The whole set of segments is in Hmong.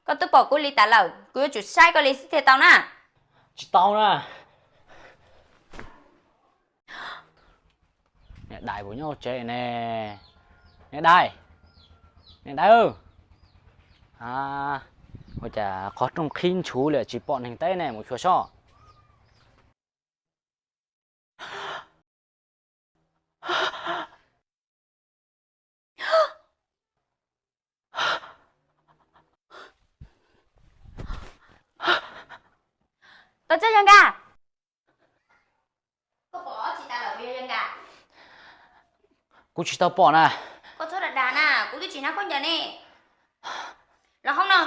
Koj twb pom kuv li tas lawm, kuv yuav tsum saib koj li xwb thiaj tau na. Tsis tau na. Niam dais puas nyob hauv tsev ne? Niam dais, niam dais, ua cas qhov rooj qhib ntshuv li tsis pom neeg teb ne, mus xyuas soj. Tau tso yawg Nkaj. Koj pom tsis tas lawm puas yog yawg Nkaj? Kuv tsis tau pom na. Koj txhob dag dag na, kuv twb tsis hnov khaub ncaws ne. Los hauv no.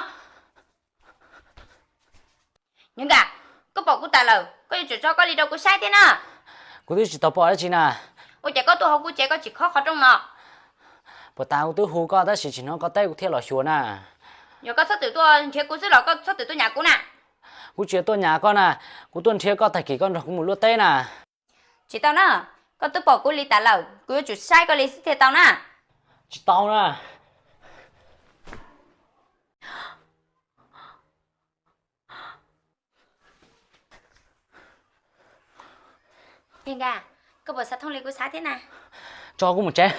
Yawg Nkaj, koj pom kuv tas lawm, koj yuav tsum tso koj li rau kuv saib thiab na. Kuv twb tsis tau pom dab tsi na. Ua cas koj tuaj hauv kuv tsev koj tsis khob qhov rooj no? Puas tas kuv twb hu koj tab sis tsis hnov koj teb kuv thiaj los xyuas na. Yog koj txhob twm tuaj nrhiav kuv xwb los koj txhob twm tuaj nyam kuv na. Kuv tsis yog tuaj nyam koj na, kuv tuaj nrhiav koj tag kis koj nrog kuv mus luaj teb na. Tsis tau na, koj twb pom kuv li tas lawm, kuv yuav tsum saib koj li xwb thiaj tau na. Tsis tau na. Yawg Nkaj, koj puas xav thooj li kuv xav thiab na? Tso kuv mus tsev.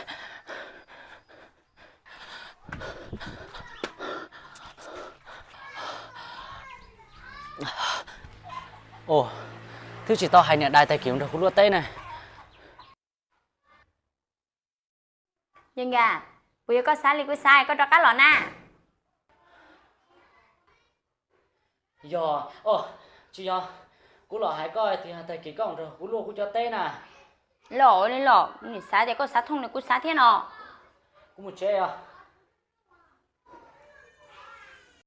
Twb tsis tau hais niam dais tag kis nrog kuv luaj teb na. Yawg Nkaj, puas yog koj xav li kuv xav koj rov qab los na? Yog, tsis yog, kuv los hais koj tias tag kis koj nrog kuv luaj kuv cov teb na. Los li los, nim xav tias koj xav thooj li kuv xav thiab no. Kuv mus tsev os.